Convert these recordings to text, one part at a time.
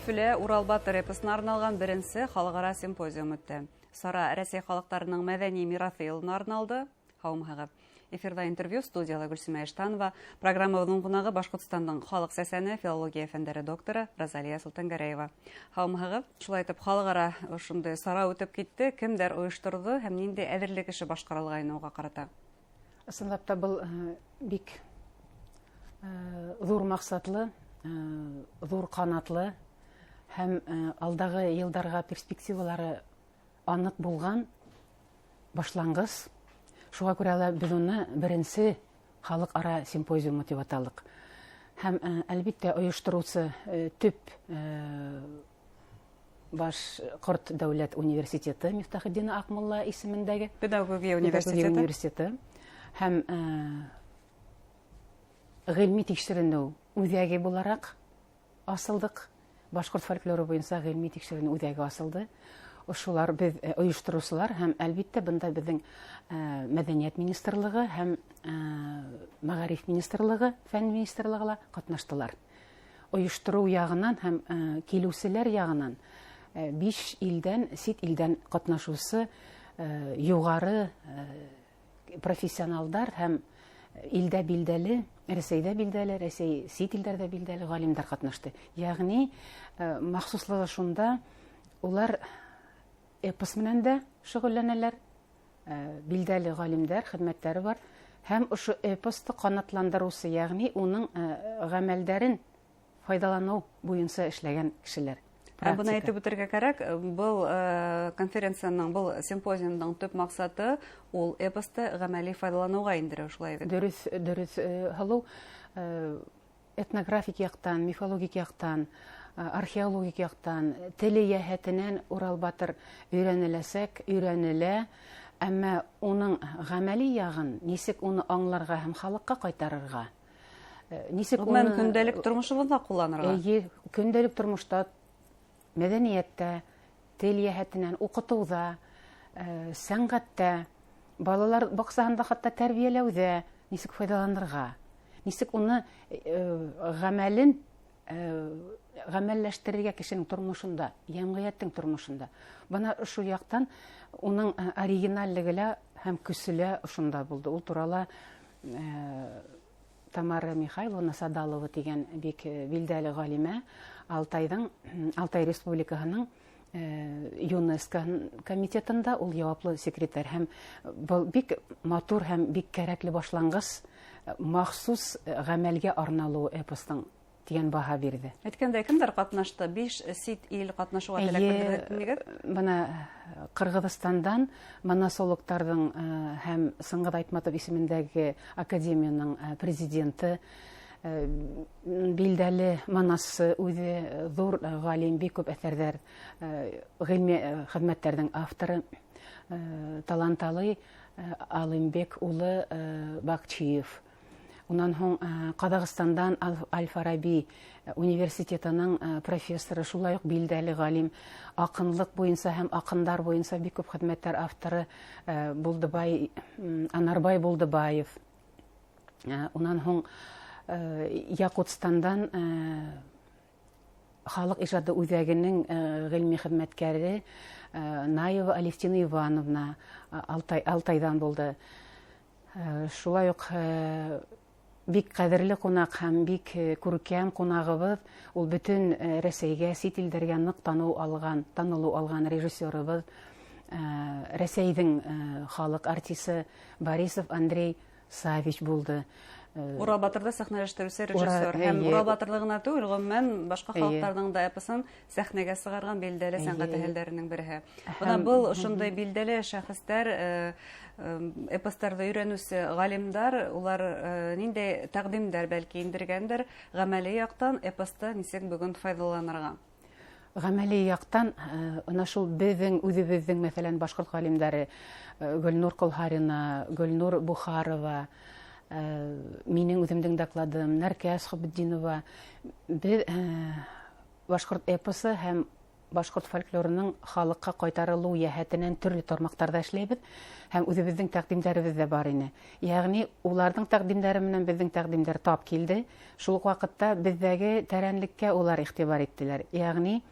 Өфөлә Урал батыр эпосына арналған беренсе халыҡ-ара симпозиум үтте. Сара Рәсәй халыҡтарының мәҙәни мираҫы йылына арналды. Һаумыһығыҙ. Эфирҙа интервью, студияла Гөлсимә Иштанова. Программабыҙҙың ҡунағы Башҡортостандың халыҡ сәсәне, филология фәндәре докторы Розалия Солтангәрәева. Һаумыһығыҙ. Шулай итеп, халыҡ-ара ошондай сара үтеп китте. Кемдәр ойошторҙо һәм ниндәй әҙерлек эше башҡарылғайны уға ҡарата? Ысынлап та был бик ҙур маҡсатлы, ҙур ҡанатлы һәм алдағы йылдарға перспективалары аныҡ булған башланғыс. Шуға күрә лә беҙ уны беренсе халыҡ-ара симпозиумы тип аталыҡ. Һәм, әлбиттә, ойоштороусы төп Башҡорт дәүләт университеты Мифтахетдин Аҡмулла исемендәге педагогия педагогия университеты. Университеты һәм ғилми тикшеренеү үҙәге булараҡ асылдыҡ. Башҡорт фольклоры буйынса ғилми тикшеренеү үҙәге асылды. Ошолар беҙ ойоштороусылар һәм, әлбиттә, бында беҙҙең мәҙәниәт министрлығы һәм мәғариф министрлығы, фән министрлығы ла ҡатнаштылар. Ойоштороу яғынан һәм килеүселәр яғынан 5 илдән, сит илдән ҡатнашыусы юғары профессионалдар һәм илдә билдәле, Рәсәйҙә билдәле, Рәсәй сит илдәрҙә билдәле ғалимдар ҡатнашты. Йәғни, махсуслығы шунда, улар эпос менән дә шөғөлләнәләр, билдәле ғалимдар, хеҙмәттәре бар һәм ошо эпосты ҡанатландырыусы, йәғни уның ғәмәлдәрен файҙаланыу буйынса эшләгән кешеләр. Ә бына Практика. Әйтеп үтергә кәрәк, был конференцияның, был симпозиумдың төп маҡсаты ул эпосты ғәмәли файҙаланыуға индереү, шулай бит? Дөрөҫ, дөрөҫ, һылыу. Этнографик яҡтан, мифологик яҡтан, археологик яҡтан, теле йәһәтенән Урал батыр өйрәнеләсәк, өйрәнелә, әммә уның ғәмәли яғын нисек уны аңларға һәм халыҡҡа ҡайтарырға? Нисек Ғөмүмән, уны көндәлек тормошобоҙҙа ҡулланырға? Эйе, көндәлек тормошта, мәҙәниәттә, тел йәһәтенән, уҡытыуҙа, сәнғәттә, балалар баҡсаһында хатта тәрбиәләүҙә нисек файҙаланырға? Нисек уны ғәмәлен, ғәмәлләштерергә кешенең тормошонда, йәмғиәттең тормошонда. Бына ошо яҡтан уның оригинальлеге лә һәм көсө лә ошонда булды. Ул турала Тамара Михайловна Садалова тигән бик билдәле ғалимә Алтай Республикаһының ЮНЕСКО комитетында ул яуаплы секретарь һәм был бик матур һәм бик кәрәкле башланғыс, махсус ғәмәлгә арналыуы эпостың тигән баһа бирҙе. Әйткәндәй, кемдәр ҡатнашты? 5 сит ил ҡатнашыуға теләк Эйе, белдерҙегеҙ? Бына Ҡырғыҙстандан монасологтарҙың һәм Сыңғыҙ Айтматов исемендәге академияның президенты, билдәле монассы үҙе, ҙур ғалим, бик күп әҫәрҙәр, ғилми хеҙмәттәрҙең авторы, Таланталы Алимбек улы Бакчиев. Унан һуң Ҡаҙағстандан Аль-Фараби университетының профессоры, шулай уҡ билдәле ғалим, аҡынлыҡ буйынса һәм аҡындар буйынса бик күп хеҙмәттәр авторы, Анарбай Булдыбаев. Унан һуң Яҡутстандан халыҡ ижады үҙәгенең ғилми хеҙмәткәре, Наева Алевтина Ивановна, Алтайҙан булды. Шулай уҡ бик ҡәҙерле ҡунаҡ һәм бик күркәм ҡунағыбыҙ, ул бөтөн Рәсәйгә, сит илдәргә ныҡ танылыу алған режиссерыбыҙ, Рәсәйҙең халыҡ артисы Борисов Андрей Савич булды. Урал батырҙы сәхнәләштереүсе режиссер һәм Урал батырҙы ғына түгел, ғөмүмән башҡа халыҡтарҙың да эпосын сәхнәгә сығарған билдәле сәнғәт әһелдәренең береһе. Бына был ошондай билдәле шәхестәр, эпостарҙы өйрәнеүсе ғалимдар, улар ниндәй тәҡдимдәр бәлки индергәндер ғәмәли яҡтан эпосты нисек бөгөн файҙаланырға? Ғәмәли яҡтан, ана шул беҙҙең үҙебеҙҙең, мәҫәлән, башҡорт ғалимдары, Гөлнур Ҡолһарина, Гөлнур Бухарова, минең үҙемдең докладым, Нәркәс Хөбетдинова, беҙ башҡорт эпосы һәм Башҡорт фольклорының халыҡҡа ҡайтарылыу йәһәтенән төрлө тармаҡтарҙа эшләйбеҙ һәм үҙебеҙҙең тәҡдимдәребеҙ ҙә бар ине. Йәғни уларҙың тәҡдимдәре менән беҙҙең тәҡдимдәр тап килде. Шул уҡ ваҡытта беҙҙәге тәрәнлеккә улар иғтибар иттеләр. Йәғни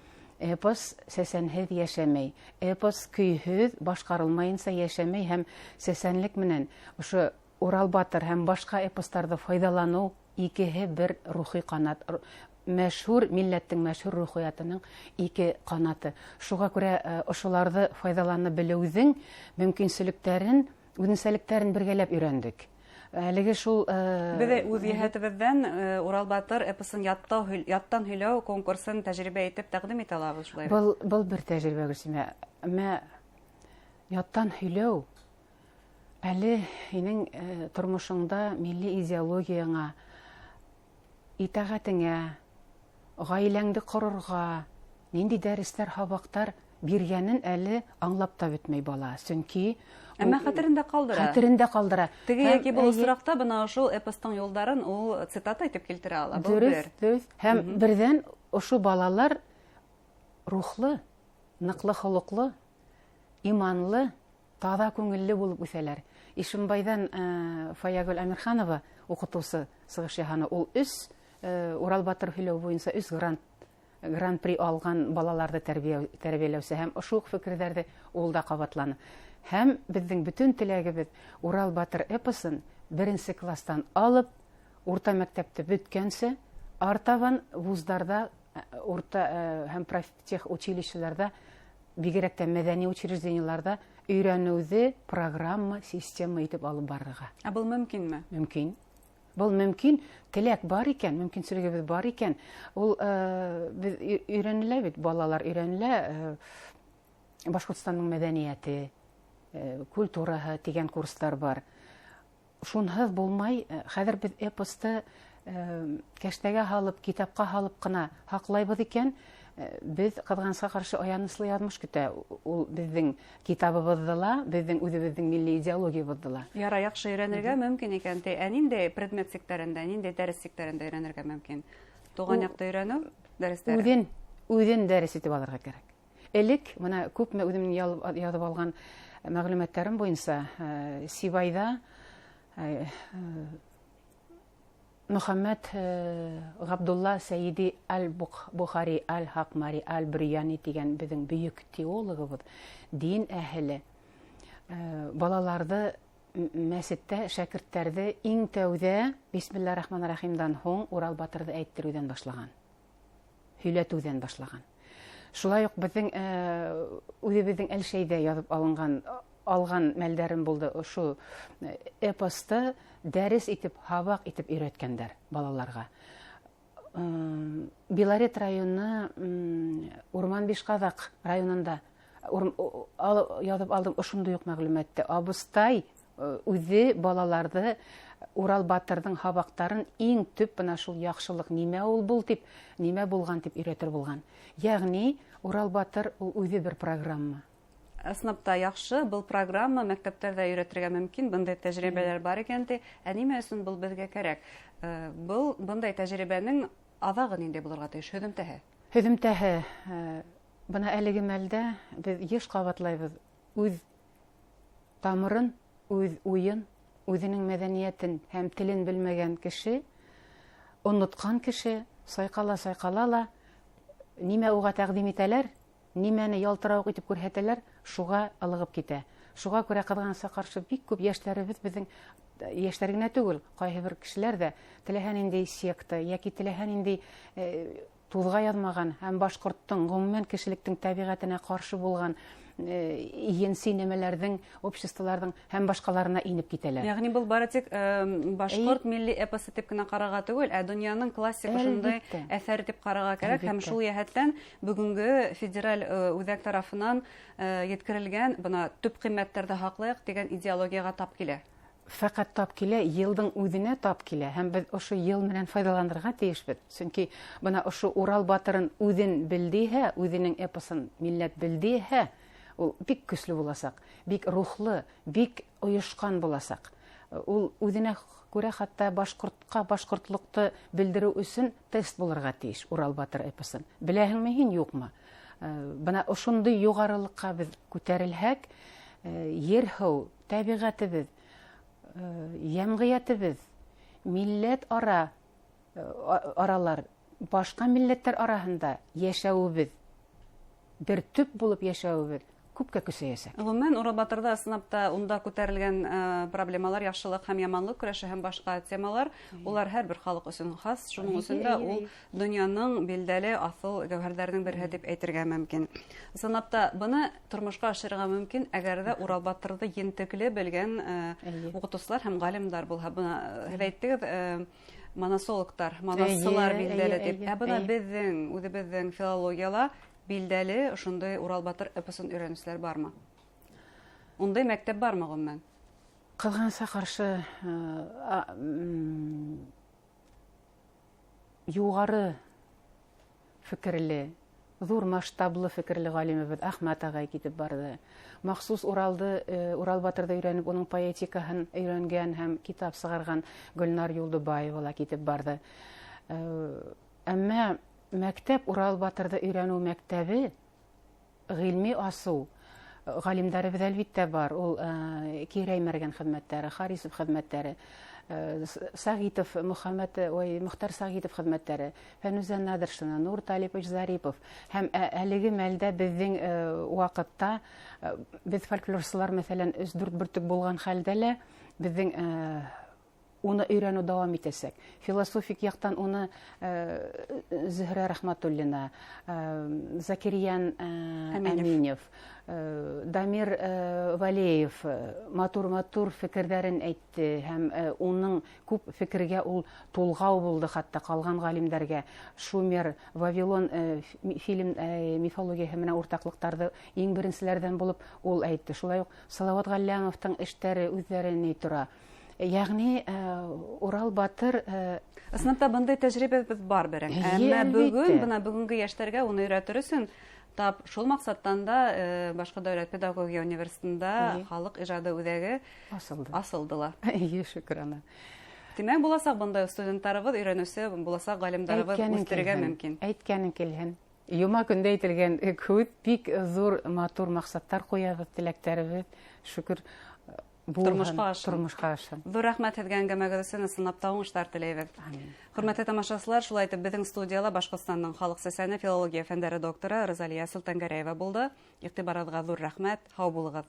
эпос сәсәнһеҙ йәшәмәй, эпос көйһөҙ башҡарылмайынса йәшәмәй һәм сәсәнлек менән ошо Урал батыр һәм башҡа эпостарҙы файҙаланыу икеһе бер рухи ҡанат, мәшһүр милләттең мәшһүр рухиятының ике ҡанаты. Шуға күрә ошоларҙы файҙалана белеүҙең мөмкинселектәрен, үҙенсәлектәрен бергәләп өйрәндек. Әлеге шул беҙ үҙ йәһәтебеҙҙән Урал батыр эпосын яттан һөйләү конкурсын тәжрибә итеп тәҡдим итә алабыҙ, шулай бит? Был бер тәжрибә, Гөлсимә. Мә яттан һөйләү әле һинең тормошоңда милли идеологияңа, итәғәтеңә, ғаиләңде ҡорорға ниндәй дәрестәр, һабаҡтар биргәнен әле аңлап та бөтмәй бала. Сөнки әммә хәтерендә ҡалдыра. Хәтерендә ҡалдыра. Теге йәки был осраҡта бына ошол эпостың юлдарын ул цитата итеп килтерә ала. Был дөрөҫ, дөрөҫ. Һәм берҙән ошо балалар рухлы, ныҡлы холоҡло, иманлы, таҙа күңелле булып үҫәләр. Ишембайҙан Фаягөл Әмирханова уҡытыусы сығыш яһаны. Ул Урал батыр һөйләү буйынса 3 гран-при алған балаларҙы тәрбиәләүсе һәм ошо уҡ фекерҙәрҙе ул да ҡабатланы. Һәм беҙҙең бөтөн теләгебеҙ Урал батыр эпосын беренсе кластан алып урта мәктәпте бөткәнсе артабан вуздарҙа, урта һәм профтех училищеларҙа, бигерәк тә мәҙәни учреждениеларҙа өйрәнеүҙе программа, система итеп алып барырға. Ә был мөмкинме? Мөмкин. Был мөмкин, теләк бар икән, мөмкинселегебеҙ бар икән. Ул беҙ өйрәнелә бит, балалар өйрәнелә, Башҡортостандың мәҙәниәте, культураһы тигән курстар бар. Шунһыҙ булмай, хәҙер беҙ эпосты кәштәгә һалып, китапҡа һалып ҡына һаҡлайбыҙ икән, беҙ ҡыҙғанысҡа ҡаршы аяныслы яҙмыш көтә. Ул беҙҙең китабыбыҙҙы ла, беҙҙең үҙебеҙҙең милли идеологиябыҙҙы ла. Ярай, яҡшы өйрәнергә мөмкин икән. Ә ниндәй предмет сиктәрендә, ниндәй дәрес сиктәрендә өйрәнергә мөмкин? Туған яҡты өйрәнеү дәрестәре? Үҙен дәрес итеп алырға кәрәк. Элек, бына күпме үҙемдең яҙып алған мәғлүмәттәрем буйынса, Сибайҙа Мөхәммәт Ғабдулла Сәйиди Әл-Бухари Әл-Хаҡмари Әл-Бөрйәни тигән беҙҙең бөйөк теологыбыҙ, дин әһеле, балаларҙы мәсеттә, шәкерттәрҙе иң тәүҙә Бисмилла рахман рахимдан һуң Урал батырҙы әйттереүҙән башлаған, һөйләтеүҙән башлаған. Шулай уҡ беҙҙең үҙебеҙҙең Әлшәйҙә яҙып алған мәлдәрем булды. Ошо эпосты дәрес итеп, һабаҡ итеп өйрәткәндәр балаларға. Белорет районы, Урман Бишҡаҙаҡ районында яҙып алдым ошондай уҡ мәғлүмәтте. Абыстай үҙе балаларҙы Урал батырҙың һабаҡтарын иң төп бына шул яҡшылыҡ нимә ул был тип, нимә булған тип өйрәтер булған. Йәғни Урал батыр ул үҙе бер программа. Ысынлап та яҡшы, был программа мәктәптәрҙә өйрәтергә мөмкин, бындай тәжрибәләр бар икән ти. Ә нимә өсөн был беҙгә кәрәк? Был бындай тәжрибәнең аҙағы ниндәй булырға тейеш? Һөҙөмтәһе. Һөҙөмтәһе, бына әлеге мәлдә беҙ йыш ҡабатлайбыҙ үҙ тамырын, үҙ уйын, үҙенең мәҙәниәтен һәм телен белмәгән кеше, онотҡан кеше, сайҡала-сайҡала ла нимә уға тәҡдим итәләр, нимәне ялтырауыҡ итеп күрһәтәләр, шуға ылығып китә. Шуға күрә ҡыҙғанысҡа ҡаршы бик күп йәштәребеҙ, беҙҙең йәштәр генә түгел, ҡайһы бер кешеләр ҙә теләһә ниндәй секта йәки теләһә ниндәй туҙға яҙмаған һәм башҡорттоң ғөмүмән кешелектең тәбиғәтенә ҡаршы булған енси нәмәләрҙең, обществоларҙың һәм башҡаларына инеп китәләр. Йәғни был бары тик башҡорт милли эпосы тип кенә ҡарарға түгел, ә донъяның классик ошондай әҫәре тип ҡарарға кәрәк. Һәм шул йәһәттән бөгөнгө федераль үҙәк тарафынан еткерелгән бына төп ҡиммәттәрҙе һаҡлайыҡ тигән идеологияға тап килә. Фәҡәт тап килә, йылдың үҙенә тап килә, һәм беҙ ошо йыл менән файҙаланырға тейешбеҙ. Сөнки бына ошо Урал батырын үҙен белдиһә, үҙенең эпосын милләт белдиһә, ул бик көслө буласаҡ, бик рухлы, бик ойошҡан буласаҡ. Ул үҙенә күрә хатта башҡортҡа башҡортлоҡто белдереү өсөн тест булырға тейеш Урал батыр эпосын. Беләһеңме һин, юҡмы? Бына ошондай юғарылыҡҡа беҙ күтәрелһәк, ер-һыу, тәбиғәтебеҙ, йәмғиәтебеҙ, милләт аралар, башҡа милләттәр араһында йәшәүебеҙ, бер төп булып йәшәүебеҙ күпкә көсәйәсәк. Ғөмүмән, Урал батырҙа ысынлап та унда күтәрелгән проблемалар, яҡшылыҡ һәм яманлыҡ көрәше һәм башҡа темалар, улар һәр бер халыҡ өсөн хас. Шуның өсөн дә ул донъяның билдәле аҫыл гәүһәрҙәренең береһе тип әйтергә мөмкин. Ысынлап та быны тормошҡа ашырырға мөмкин, әгәр ҙә Урал батырҙы ентекле белгән уҡытыусылар һәм ғалимдар булһа. Бына һеҙ әйттегеҙ, моносологтар, моносылар билдәле тип. Ә бына беҙҙең үҙебеҙҙең филологияла билдәле ошондай Урал батыр эпосын өйрәнеүселәр бармы? Ундай мәктәп бармы ғөмүмән? Ҡыҙғанысҡа ҡаршы, юғары фекерле, ҙур масштаблы фекерле ғалимыбыҙ Әхмәт ағай китеп барҙы. Махсус Урал батырҙы өйрәнеп, уның поэтикаһын өйрәнгән һәм китап сығарған Гөлнар Юлдыбаева ла китеп барҙы. Әммә мәктәп, Урал батырҙы өйрәнеү мәктәбе, ғилми асыу ғалимдарыбыҙ әлбиттә бар. Ул Кирәй Мәргән хеҙмәттәре, Харисов хеҙмәттәре, Сағитов Мөхәммәт, ой, Мөхтәр Сағитов хеҙмәттәре, Фәнүзә Наҙыршина, Нур Талипович Зарипов. Һәм әлеге мәлдә беҙҙең ваҡытта беҙ фольклорсылар, мәҫәлән, өс-дүрт бөртөк булған хәлдә лә беҙҙең уны өйрәнеү дауам итәсәк. Философик яҡтан уны Зөһрә Рәхмәтуллина, Закирьян Әминев, Дамир Валеев матур-матур фекерҙәрен әйтте һәм уның күп фекергә ул тулғау булды, хатта ҡалған ғалимдәргә. Шумер, Вавилон фильм мифологияһы менән уртаҡлыҡтарҙы иң беренселәрҙән булып ул әйтте. Шулай уҡ Салауат Ғәлләмовтың эштәре үҙҙәре ни тора. Ягъни Урал батыр, Ысынлап та бындай тәжрибәбеҙ бар берең. Әммә бөгөн, бына бөгөнгө йәштәргә уны өйрәтер өсөн тап шул маҡсаттан да Башҡорт дәүләт педагогия университетында халыҡ ижады үҙәге асылды. Асылды ла. Эйе, шөкрана. Тимәк, буласаҡ бындай студенттарыбыҙ, өйрәнеүсе буласаҡ ғалимдарыбыҙ үҫтерергә мөмкин. Әйткәнең килһен. Йома көндә әйтелгән һүҙ, бик ҙур матур маҡсаттар ҡуябыҙ, теләктәребеҙ, шөкөр, Тормошҡа ашын. Тормошҡа ашын. Ҙур рәхмәт һеҙгә әңгәмәгеҙ өсөн, ысынлап та уңыштар теләйбеҙ. Амин. Хөрмәтле тамашасылар, шулай итеп беҙҙең студияла Башҡортостандың халыҡ сәсәне, филология фәндәре докторы Розалия Солтангәрәева булды. Иғтибарығыҙға ҙур рәхмәт, һау булығыҙ.